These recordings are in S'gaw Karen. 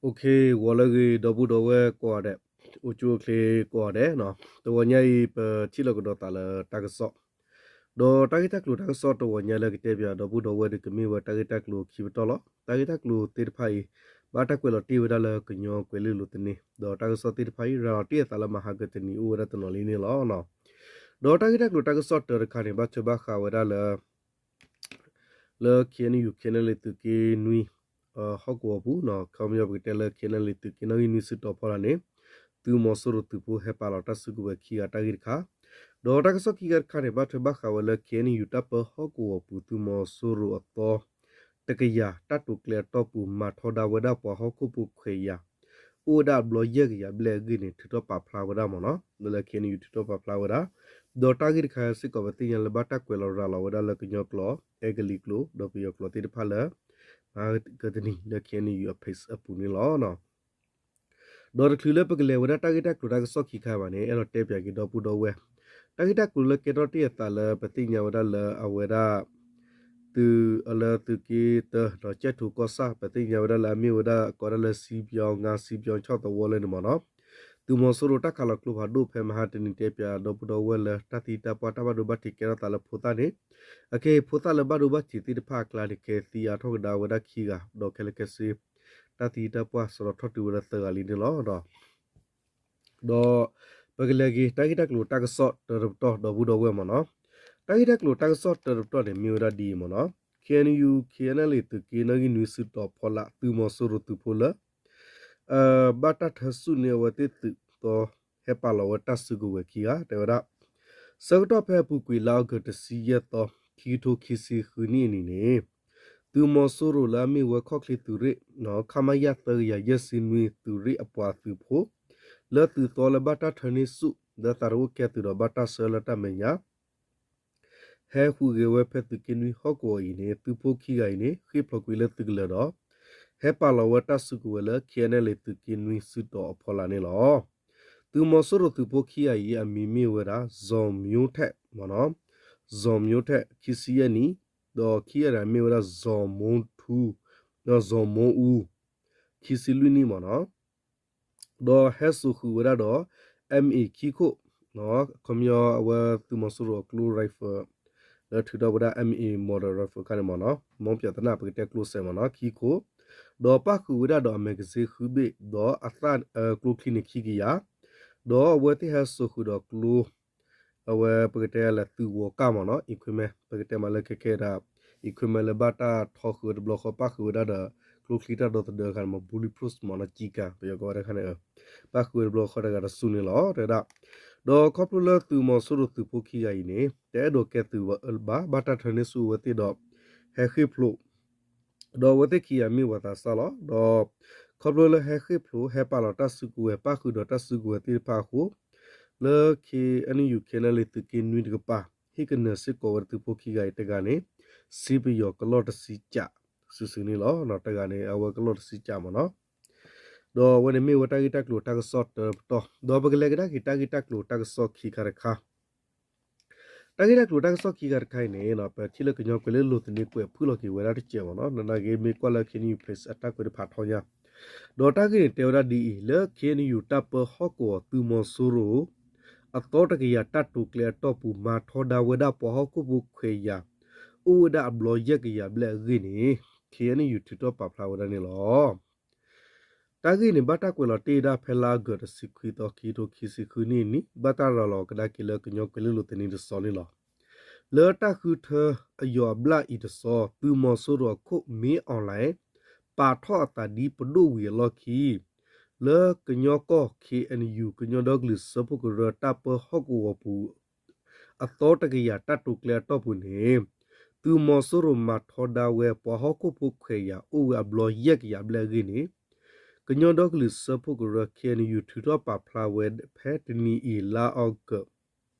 OK, ဂီၤလၢအဂ့ၤ ဒီပုၢ်ဒီဝဲၢ်ကိးဂၤဒဲး, အိၣ်ဆူၣ်အိၣ်ချ့ကိးဂၤဒဲးနီၤ. တဂီၤညါအံၤ ပထံၣ်လိာ်ကဒီးသးလၢတၢ်ကစီၣ်, ဒီးတၢ်ဂ့ၢ်တၢ်ကျိၤတၢ်ကစီၣ်တဂီၤညါလၢကတဲပၠးဒီပုၢ်ဒီဝဲၢ်ဒီး ကမ့ၢ်ဝဲတၢ်ဂ့ၢ်တၢ်ကျိၤခံပတီၢ်လီၤ. တၢ်ဂ့ၢ်တၢ်ကျိၤသ့ၣ်တဖၣ်အံၤ ဘၣ်တၢ်ကွဲးလီၤတ့ၢ်ဝဲဒၣ်လၢကညီကွဲၤလ့လိၤသန့, ဒီးတၢ်ကစီၣ်သ့ၣ်တဖၣ်အံၤ ရၤလီၤတ့ၢ်အသးလၢမဟါကတနံၤ အိၣ်ဝဲဒၣ်တနီၤလံန့ၣ်လီၤ. ဒီးတၢ်ဂ့ၢ်တၢ်ကျိၤတၢ်ကစီၣ်တၢတခါန့ၣ် ဘၣ်ထွဲဘၣ်ဃးဝဲဒၣ်လၢ လၢ KNU KNLA သုးက့နွံ ဟီၣ်ကဝီၤပူၤနီၤ, ခီပညီပကတဲလၢ KNLA သုးက့နီၣ်ဂံၢ်နွံစုတီၤဖီလာ်န့ၣ် သုးမီၤစိရိၤသုးဖိဟဲပာ်လီၤတၢ်စုကဝဲၤခံဂၤတၢ်ဂ့ၢ်တခါ, ဒီးတၢ်ကစီၣ်ခံခါတခါန့ၣ် ဘၣ်ထွဲဘၣ်ဃးဝဲလၢ KNU တၢ်ပၢဟီၣ်ကဝီၤပူၤ သုးမီၤစိရိၤအသီ တကယၤတၢ်တိာ်ကျဲၤအတီၢ်ပူၤ မၤထီဒါဝဲဒၣ်ပှၤဟီၣ်ခိၣ်ဖိခွဲးယာ် အိၣ်ဝဲဒၣ်အဘျီယဲၢ်ကယၤဘျဲၣ်အဂ့ၢ်န့ၣ် ထုးထီၣ်ပာ်ဖျါဝဲဒၣ်မ့ၢ်နီၤ, လၢ KNU ထုးထီၣ်ပာ်ဖျါဝဲဒၣ်, ဒီးတၢ်ဂ့ၢ်တခါစ့ၢ်ကီး ပသ့ၣ်ညါလၢဘၣ်တၢ်ကွဲးလီၤရၤလီၤဝဲဒၣ်လၢကညီကျိာ် အဲကလံးကျိာ် ဒီးပယီၤကျိာ်သ့ၣ်တဖၣ်လၢ မဟါကတနံၤလၢ KNU အ page အပူၤန့ၣ်လီၤ. ဒီးတချုးလၢပကလဲၤဝဲဒၣ်တၢ်ဂ့ၢ်တၢ်ကျိၤတၢ်ကစီၣ်ခံခါဘၣ်န့ၣ် အဲၣ်ဒိးတဲပၠးက့ၤဒီပုၢ်ဒီဝဲၢ် တၢ်ဂ့ၢ်တၢ်ကျိၤလၢကဲထီၣ်တ့ၢ်အသးလၢပသ့ၣ်ညါဝဲဒၣ်လၢအဝဲဒၣ် သုးအလၢသုးက့တၢ ဒီးကၠဲၣ်ထိၣ်ကီၢ်ဆၣ် ပသ့ၣ်ညါဝဲဒၣ်လၢအမ့ၢ်ဝဲဒၣ်ကိးဒၣ်လၢ စံပျီ ငါး စံပျီ ဆီၣ်သဝီလၢန့ၣ်မ့ၢ်နီၤ, သုးမီၤစိရိၤတၢ်ခးလီၤကျိဖးဒိၣ်ဖဲမဟါတနံၤတဲပၠးဒီပုၢ်ဒီဝဲၢ်လၢတၢ်သံတၢ်ပှၢ်တၢ်ဘၣ်ဒိဘၣ်ထံးကဲထီၣ်သးလၢဖိသၣ်န့ၣ်, အခဲအံၤဖိသၣ်လၢဘၣ်ဒိဘၣ်ထံးသ့ၣ်တဖၣ်အကျါန့ၣ် ကဲသံအါထီၣ်ကဒါဝဲဒၣ်ခံဂၤ ဒီးခဲလၢာ်ခဲဆ့ တၢ်သံတၢ်ပှၢ်စးထီၣ်ထီၣ်တုၤဝဲလၢသၢဂၤလံန့ၣ်လီၤ. ဒီးပကလဲၤက့ၤတၢ်ဂ့ၢ်တၢ်ကျိၤတၢ်ကစီၣ်တၢတပတီၢ်ဒီပုၢ်ဒီဝဲၢ်မ့ၢ်နီၤ, တၢ်ဂ့ၢ်တၢ်ကျိၤတၢ်ကစီၣ်တၢတပတီၢ်န့ၣ် မ့ၢ်ဝဲဒၣ်ဒ်အံၤမ့ၢ်နီၤ, KNU KNLA သုးက့နီၣ်ဂံၢ်နွံစုတီၤဖီလာ် သုးမီၤစိရိၤသုးဖိလၢ ဘၣ်တၢ်ထၢစုၣ်န့ၢ်အဝဲသ့ၣ်သုးသီ ဟဲပာ်လီၤဝဲတၢ်စုကဝဲၤခံဂၤ တဲဝဲဒၣ် ဆၢကတီၢ်ဖဲအပူၤကွံာ်လါအီကူးတဆံယဲၢ်သီ ခံကထိခံဆံဃုနံၣ်အနံၤန့ၣ်, သုးမီၤစိရိၤလၢအမ့ၢ်ဝဲခီၣ်ချ့သုးရ့ၣ် ခမရ သၢကယၤယဲၢ်ဆံနွံ သုးရ့ၣ်အပှၤသုးဖိ လၢသုးသီလၢဘၣ်တၢ်ထၢန့ၢ်ဆူၣ် လၢသးတအိၣ်ကဲသုးဒီးဘၣ်တၢ်ဆှၢလၢတၢ်မဲာ်ညါ ဟဲဃုာ်ဂ့ၤဝဲဖဲသုးက့နွံဟီၣ်ကဝီၤအံၤန့ၣ် သုးဖိခံဂၤအံၤန့ၣ် ဃ့ၢ်ဖျိးကွံာ်လၢသုးကလၢၤဒီး ဟဲပာ်လီၤဝဲတၢ်စုကဝဲၤလၢ KNLA သုးက့နွံစုတီၤအဖီလာ်န့ၣ်လီၤ. သုးမီၤစိရိၤသုးဖိခံဂၤအံၤ အမံၤမ့ၢ်ဝဲဒၣ် ဇော်မျိုးထက် မ့ၢ်နီၤ, ဇော်မျိုးထက် ခံဆံယဲၢ်နံၣ်, ဒီးခံဂၤတဂၤမ့ၢ်ဝဲဒၣ် ဇော်မိုးထူး ဒီး ဇော်မိုးဦး ခံဆံလွံၢ်နံၣ်မ့ၢ်နီၤ ဒီးဟဲစိာ်ဃုာ်ဝဲဒၣ်ဒီး MA ခံခိၣ်, ခီပညီအဝဲသုးမီၤစိရိၤအကျိ rifle လၢထုးထီၣ်ဝဲဒၣ် MA model rifle ခါန့ၣ်မ့ၢ်နီၤ, မီပၠးသနၣ် ပကတဲကျိစဲးမ့ၢ်နီၤ ခံခိၣ်, ဒီးပၣ်ဃုာ်ဝဲဒၣ်ဒီးအ magazine ဃုဘ့ၣ် ဒီးအသၣ်ကျိချံန့ၣ်ခံကယၤ, ဒီးအဝဲသ့ၣ်ဟဲစိာ်ဃုာ်ဒီးကျိ အဝဲပကတဲလၢသုးဂီၤကၢ်မ့ၢ်နီၤ equipment ပကတဲမးလၢခဲခဲဒၣ် equipment လၢဘၣ်တၢ်ထီဃုာ်တဘျီဃီ ပၣ်ဃုာ်ဝဲဒၣ်ဒီး ကျိချံတၢ်ဒီသဒၢခါန့ၣ်မ့ၢ် bulletproof မ့ၢ်နီၤ ကျည်ကန်း ပယီၤကိးဝဲဒၣ်ခါန့ၣ် ပၣ်ဃုာ်ဝဲတဘျီဃီတဂၤတစုန့ၣ်လီၤ တဲဝဲဒၣ်. ဒီးခီဖျိလၢသုးမီၤစိရိၤသုးဖိခံဂၤအံၤန့ၣ် တအဲၣ်ဒိးကဲသုးဘၣ် ဘၣ်တၢ်ထၢန့ၢ်ဆူၣ်အဝဲသ့ၣ်ဒီး ဟဲဃ့ၢ်ဖျိး ဒီးအဝဲသ့ၣ်ခံဂၤမ့ၢ်ပှၤသးစၢ်လီၤ. ဒီးခီဖျိလၢဟဲဃ့ၢ်ဖျိး ဟဲပာ်လီၤတၢ်စုကဝဲၤ ပၣ်ဃုာ်ဒီးတၢ်စုကဝဲၤသ့ၣ်တဖၣ်အဃိ လၢ KNU KNLA သုးက့နွံတကပၤ ဟ့ၣ်ကနၢၤစ့ၢ်ကီးဝဲသုးဖိခံဂၤအံၤတဂၤန့ၣ် စံပယီၤကလီၢ်တဆံကး စုာ်စုာ်န့ၣ်လီၤ. တဂၤန့ၣ် အဝဲကလီၢ်တဆံကးမ့ၢ်နီၤ. ဒီးအဝဲန့ၣ်မ့ၢ်ဝဲတၢ်ဂ့ၢ်တၢ်ကျိၤတၢ်ကစီၣ်တၢပတီၢ် ဒီးပကလဲၤကဒါက့ၤတၢ်ဂ့ၢ်တၢ်ကျိၤတၢ်ကစီၣ်ခံခါတခါ တၢ်ဂ့ၢ်တၢ်ကျိၤတၢ်ကစီၣ်ခံခါတခါအံၤန့ၣ် ပထံၣ်လၢကညီကွဲၤလ့လိၤသန့ကွဲးဖုၣ်လီၤက့ၤဝဲဒၣ်တစဲးမ့ၢ်နီၤ နနာ်က့မ့ၢ်ကွၢ်လၢ KNU page အတၢ်ကွဲးတဖးထီညါ ဒီးတၢ်ဂ့ၢ်န့ၣ်တဲဝဲဒၣ်ဒ်အံၤ လၢ KNU တၢ်ပၢဟီၣ်ကဝီၤသုးမီၤစိရိၤ အသီတကယၤတၢ်တိာ်ကျဲၤအတီၢ်ပူၤ မၤထီဒါဝဲဒၣ်ပှၤဟီၣ်ခိၣ်ဖိခွဲးယာ် အိၣ်ဝဲဒၣ်အဘျီယဲၢ်ကယၤဘျဲၣ်အဂ့ၢ်န့ၣ် KNU ထုးထီၣ်ပာ်ဖျါဝဲဒၣ်န့ၣ်လီၤ. တၢ်ဂ့ၢ်န့ၣ် ဘၣ်တၢ်ကွဲးလီၤတ့ၢ်ဝဲဒၣ်ဖဲလါအီကူးတဆံခွံသီ ခံကထိခံဆံဃုနံၣ်အနံၤ ဘၣ်တၢ်ရၤလီၤကဒါက့ၤလၢကညီကွဲၤလ့လိၤသန့တစီၤန့ၣ်လီၤ. လၢတၢ်ဃုထၢအယီၤအဘျၣ်အံၤတစီၤ သုးမီၤစိရိၤအခိၣ် မင်းအောင်လှိုင် ပာ်ထီၣ်အသးဒ်ပဒိၣ်ဝံၤအလီၢ်ခံ လၢကညီကီၢ် KNU ကညီဒီကလုာ်စၢဖှိၣ်ကရၢတၢ်ပၢဟီၣ်ကဝီၤပူၤ အသီတကယၤတၢ်တိာ်ကျဲၤအတီၢ်ပူၤန့ၣ် သုးမီၤစိရိၤမၤထီဒါဝဲပှၤဟီၣ်ခိၣ်ဖိခွဲးယာ်အိၣ်ဝဲအဘျီယဲၢ်ကယၤဘျဲၣ်အဂ့ၢ်န့ၣ် ကညီဒီကလုာ်စၢဖှိၣ်ကရၢ KNU ထုးထီၣ်ပာ်ဖျါဝဲဖဲတနံၤအံၤလါအီကူး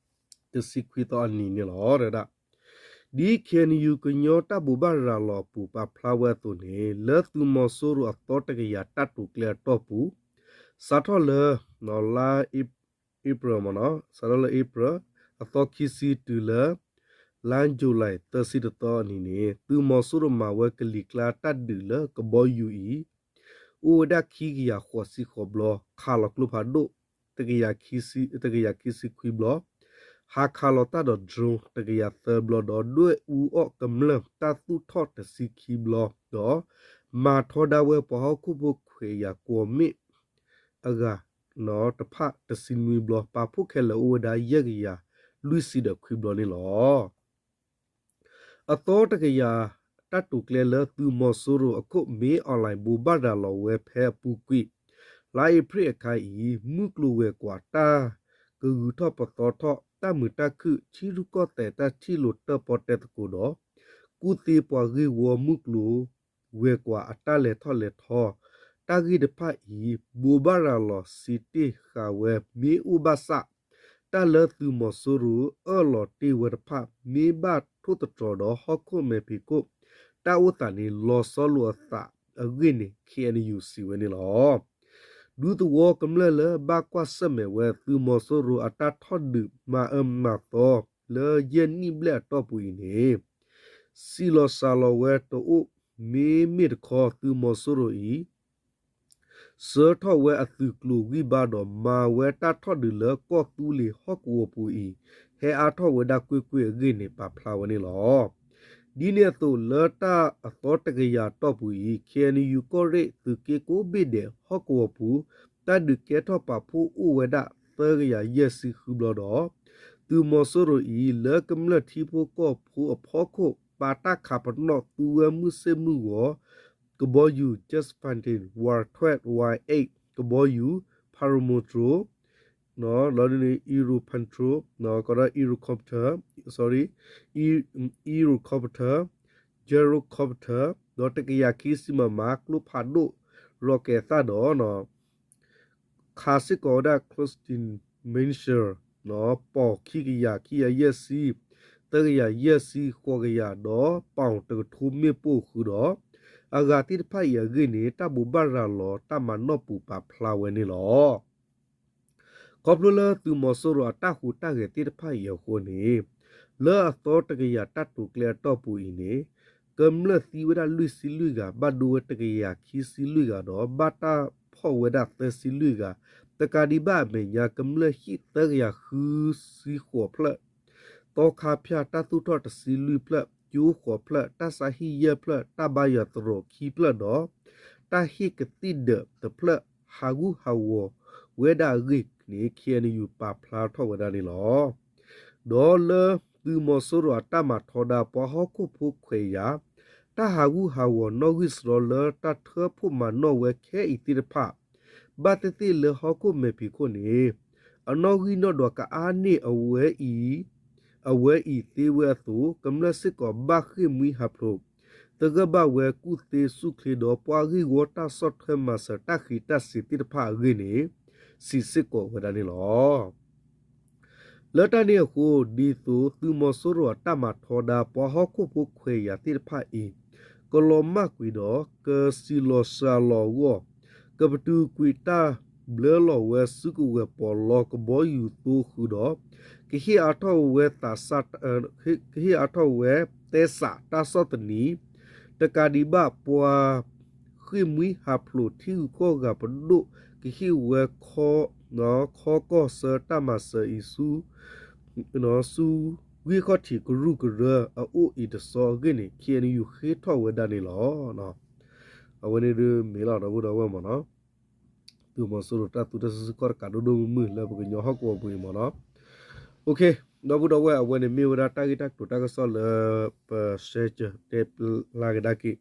တဆံခွံသီအနံၤန့ၣ်လီၤ. ဒ် KNU ကညီတၢ်ဘိးဘၣ်ရၤလီၤအပူၤပာ်ဖျါဝဲအသိးန့ၣ် လၢသုးမီၤစိရိၤအသီတကယၤတၢ်တိာ်ကျဲၤအတီၢ်ပူၤ စးထီၣ်လၢ လါ April မ့ၢ်နီၤ စးထီၣ်လၢ April အသီခံဆံတုၤလၢ လါ July သၢဆံတသီအနံၤန့ၣ် သုးမီၤစိရိၤမၤဝဲကလံၤကျါတၢ်ဒုးလၢကဘီယူၤအံၤ အိၣ်ဝဲဒၣ်ခံကယၤဃိးဆံဃိးဘျီ, ခးလီၤကျိဖးဒိၣ် တကယၤခံဆံခွံဘျီ, ဟးခးလီၤတၢ်ဒီး drone တကယၤသၢဘျီဒီး ဒွဲၣ်အူအီၣ်ကမျၢၢ်တၢ်သူၣ်ထီၣ်တဆံခံဘျီဒီး မၤထီဒါဝဲပှၤဟီၣ်ခိၣ်ဖိခွဲးယာ်ကွီၢ်မ့ၣ်အဂၤတဖၣ်တဆံနွံဘျီ, ပာ်ဖှိၣ်ခဲလၢာ်အိၣ်ဝဲဒၣ်ယဲၢ်ကယၤလွံၢ်ဆံဒီးခွံဘျီန့ၣ်လီၤ. အသီတကယၤတၢ်တိာ်ကျဲလၢသုးမီၤစိရိၤအခိၣ် မ့ၢ် online ဘိးဘၣ်ရၤလီၤဝဲဖဲအပူၤကွံာ် လါအ့ဖြ့ၣ်အခါအံၤ မုၢ်ကျိၤဝဲၤကွာ်တၢ်ကဂုၤထီၣ်ပသီထီၣ် တၢ်မုာ်တၢ်ခုၣ် ထံရူၢ်ကီၢ်သဲးတၢ်ထံၣ်လိာ်တၢၣ်ပီၣ်တဲသကိးဒီး ကူၣ်သ့ပှၤဂ့ၢ်ဝီမုၢ်ကျိၤဝဲၤကွာ်အတၢ်လဲၤထီၣ်လဲၤထီ တၢ်ဂ့ၢ်တဖၣ်အံၤ ဘိးဘၣ်ရၤလီၤစံးတ့ၢ်ဃာ်ဝဲ မ့ၢ်အိၣ်ဘၣ်ဆၣ် တၢ်လၢသုးမီၤစိရိၤအၢၣ်လီၤတ့ၢ်ဝဲတဖၣ် မ့ၢ်ဘၣ်ထိၣ်သတြီၤဒီးဟီၣ်ခိၣ်မဲာ်ဖံးခိၣ် တၢ်အိၣ်သးန့ၣ် လီၤဆီလိာ်အသးအဂ့ၢ်န့ၣ် KNU စံးဝဲန့ၣ်လီၤ. ဒူသဝီကမျၢၢ်လၢဘၣ်ကွၢ်ဆၢၣ်မဲာ်ဝဲသုးမီၤစိရိၤအတၢ်ထီၣ်ဒုးမၤအၢမၤသီ လၢယဲၢ်နံၣ်ဘျဲၣ်အတီၢ်ပူၤအံၤန့ၣ် စံးလီၤစှၤလီၤဝဲတအိၣ် မ့မ့ၢ်တခီသုးမီၤစိရိၤအံၤ ဆှၢထီၣ်ဝဲအသုးကျိၤဂံၢ်ဘါဒီး မၤဝဲတၢ်ထီၣ်ဒုးလၢကီၢ်သူလ့ၤဟီၣ်ကဝီၤပူၤအံၤ ဟဲအါထီၣ်ဝဲဒၣ်ကွ့ၢ်ကွ့ၢ်အဂ့ၢ်န့ၣ် ပာ်ဖျါဝဲန့ၣ်လီၤ. ဒ်န့ၣ်အသိးလၢတၢ်အသီတကယၤအတီၢ်ပူၤအံၤ KNU ကီၢ်ရ့ၣ်သုးက့ကိးဘ့ၣ်ဒဲးဟီၣ်ကဝီၤပူၤ တၢ်ဒုးကဲထီၣ်ပာ်ဖှိၣ်အိၣ်ဝဲဒၣ်သၢကယၤယဲၢ်ဆံဃုဘျီဒီး သုးမီၤစိရိၤအံၤ လၢကမျၢၢ်ထံဖိကီၢ်ဖိအဖီခိၣ် ပာ်တၢ်ခးပနီၣ်သူဝဲမုၢ်ဆ့ၣ်မုၢ်ဂီၤ ကဘီယူၤ Jet Fighter Y twelve Y eight ကဘီယူၤ Paramotor လီၤဒ်န့ၣ် Aeropatrol ကဒီး Aerocopter, sorry, Aerocopter, Gyrocopter ဒီးတကယၤခံဆံ MM ကျိဖးဒိၣ် rocket အသၣ်ဒီး ခးစ့ၢ်ကီးဝဲဒၣ် cruise missile ပီၢ်ခံကယၤ ခံကယၤယဲၢ်ဆံ, သၢကယၤယဲၢ်ဆံ, ဃိးကယၤဒီး ပီၢ်တကထိမ့ၣ်ပိၢ်ဃုာ်ဒီး အဂၤသ့ၣ်တဖၣ်အံၤအဂ့ၢ်န့ၣ် တၢ်ဘိးဘၣ်ရၤလီၤတၢ်မၤနီၣ်ပူၤပာ်ဖျါဝဲန့ၣ်လီၤ. ခီဖျိလၢသုးမီၤစိရိၤအတၢ်ဟူးတၢ်ဂဲၤသ့ၣ်တဖၣ်အံၤအဃိန့ၣ် လၢအသီတကယၤတၢ်တိာ်ကျဲအတီၢ်ပူၤအံၤန့ၣ် ကမျၢၢ်သံဝဲဒၣ်လွံၢ်ဆံလွံၢ်ဂၤ ဘၣ်ဒိဝဲတကယၤခံဆံလွံၢ်ဂၤဒီး ဘၣ်တၢ်ဖီၣ်ဝဲဒၣ်သၢဆံလွံၢ်ဂၤ, တကးဒံးဘၣ်အမဲာ်ညါ ကမျၢၢ်ဟံၣ်သၢကယၤဃုဆံဃိးဖျၢၣ်, သီခါဖၠၣ်တၢ်သူၣ်ထီၣ်တဆံလွံၢ်ဖျၢၣ်, ကၠိဃိးဖျၢၣ်, တၢ်ဆါဟံၣ်ယဲၢ်ဖျၢၣ်, တၢ်ဘါယွၤသရိာ်ခံဖျၢၣ်ဒီး တၢ်ဟ့ၣ်ကသံၣ်ဒၢးတဖျၢၣ် ဟးဂူာ်ဟးဂီၤဝဲဒၣ်အဂ့ၢ်န့ၣ် KNU ပာ်ဖျါထီၣ်ဝဲဒၣ်န့ၣ်လီၤ. ဒီးလၢသုးမီၤစိရိၤအတၢ်မၤထီဒါပှၤဟီၣ်ခိၣ်ဖိခွဲးယာ် တၢ်ဟးဂူာ်ဟးဂီၤနီၣ်ဂံၢ်စရီလၢတၢ်ထၢဖှိၣ်မၤနီၣ်ဝဲခဲအံၤသ့ၣ်တဖၣ် ဘၣ်သ့ၣ်သ့ၣ်လၢဟီၣ်ခိၣ်မဲာ်ဖံးခိၣ်န့ၣ် အနီၣ်ဂံၢ်နီၣ်ဒွးကအါန့ၢ်အဝဲအံၤ အဝဲအံၤသ့ဝဲအသိး ကမျၢၢ်စ့ၢ်ကီးဘၣ်ဃ့ၢ်မှံဟးဖျိး သဂၢၢ်ဘၣ်ဝဲကူၣ်သ့စူၣ်ချ့ဒီးပှၤဂ့ၢ်ဝီတၢ်ဆီၣ်ထွဲမၤစၢၤတၢ်ဃံးတၢ်စ့ၤသ့ၣ်တဖၣ်အဂ့ၢ်န့ၣ် စံးစ့ၢ်ကီးဝဲဒၣ်န့ၣ်လီၤ. လၢတၢ်န့ၣ်အဃိ ဒ်သိးသုးမီၤစိရိၤအတၢ်မၤထီဒါပှၤဟီၣ်ခိၣ်ဖိခွဲးယာ်သ့ၣ်တဖၣ်အံၤ ကလီၤမၢ်ကွံာ်ဒီး ကစံးလီၤစှၤလီၤအဂီၢ် ကပတုာ်ကွံာ်တၢ်ဘျၢလီၤဝဲစုကဝဲၤပီးလီကဘီယူၤသိဃုာ်ဒီး ကဟ့ၣ်အါထီၣ်ဝဲသးစၢ် ကဟ့ၣ်အါထီၣ်ဝဲသဲစးတၢ်ဆီၣ်သနံး တကးဒံးဘၣ်ပှၤဃ့ၢ်မှံဟးဖျိးထံဂုၤကီၢ်ဂၤပဒိၣ် ကဟ့ၣ်ဝဲ ခီကီၢ်ဆၢတၢ်မၤစၢၤအံၤဆူ ဆူဂံၢ်ခီၣ်ထံးကရူၢ်ကရၢအအိၣ်အံၤတဆီအဂ့ၢ်န့ၣ် KNU ဃ့ထီၣ်ဝဲဒၣ်န့ၣ်လီၤ. အဝဲန့ၣ်ဒုးမ့ၢ်လီၤဒီပုၢ်ဒီဝဲၢ်မ့ၢ်နီၤ သုးမီၤစိရိၤတၢ်သူတၢ်စုဆူၣ်ခီၣ်တကးဒိၣ်ဒိၣ်မုၢ်မုၢ်လၢပကညီဟီၣ်ကဝီၤပူၤအံၤမ့ၢ်နီၤ. ဒီပုၢ်ဒီဝဲၢ် အဝဲန့ၣ်မ့ၢ်ဝဲဒၣ်တၢ်ဂ့ၢ်တၢ်ကျိၤတၢ်ကစီၣ်လၢ ပရှဲတဲပျါကဒါက့ၤ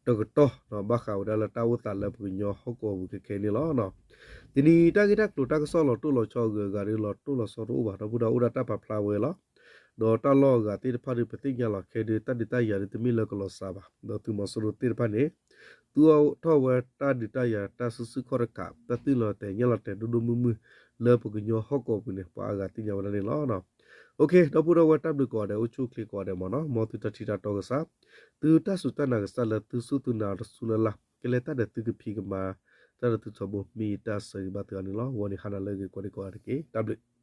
တကတီၢ် ဘၣ်ဃးဝဲဒၣ်လၢတၢ်အိၣ်သးလၢပကညီဟီၣ်ကဝီၤပူၤခဲခဲန့ၣ်လီၤ. တနံၤတၢ်ဂ့ၢ်တၢ်ကျိၤတၢ်ကစီၣ်လီၤတိၢ်လီၤဆီအဂုၤအဂၤဒီး လီၤတိၢ်လီၤဆီတအိၣ်ဘၣ် ဒီပုၢ်ဒီဝဲၢ်အိၣ်ဒၣ်တၢ်ပာ်ဖျါဝဲလီၤ. ဒီးတၢ်လီၢ်အဂၤသ့ၣ်တဖၣ်ဒီး ပသ့ၣ်ညါလီၤခဲဒုး တၢ်ဒုးတၢ်ယၤဒုးတမ့ၢ်လၢကလီၤစှၤဘၣ် ဒီးသုးမီၤစိရိၤသ့ၣ်တဖၣ်န့ၣ် သူအီၤထီၣ်ဝဲတၢ်ဒုးတၢ်ယၤတၢ်စုဆူၣ်ခီၣ်တကး တၢ်သူၣ်လီၤတဲာ်ညၣ်လီၤတဲာ်ဒိၣ်ဒိၣ်မုၢ်မုၢ်လၢပကညီဟီၣ်ကဝီၤပူၤန့ၣ် ပှၤအါဂၤသ့ၣ်ညါဝဲဒၣ်န့ၣ်လီၤ. ဒီပုၢ်ဒီဝဲၢ် တၢ်ဘျုးကိးဂၤဒဲး အိၣ်ဆူၣ်အိၣ်ချ့ကိးဂၤဒဲးမ့ၢ်နီၤ မ်သုတၢ်ထံၣ်တၢ်တီကစၢ် သုတၢ်စူၢ်တၢ်နာ်ကစၢ်လၢသုစူၢ်သုနာ်တစူၢ်လၢ်လၢ် ကလဲၤတၢ်ဒီးသုကဖံးကမၤ တၢ်ဒီးသုထီဘိ မ့ၢ်ယတၢ်ဆၢဂ့ၤဘၣ်သုဂၤန့ၣ်လီၤ. ဂီၤနံၤဟါနၤလၢအဂ့ၤကိးဂၤဒဲးကိးဂၤတက့ၢ်. တၢ်ဘျုး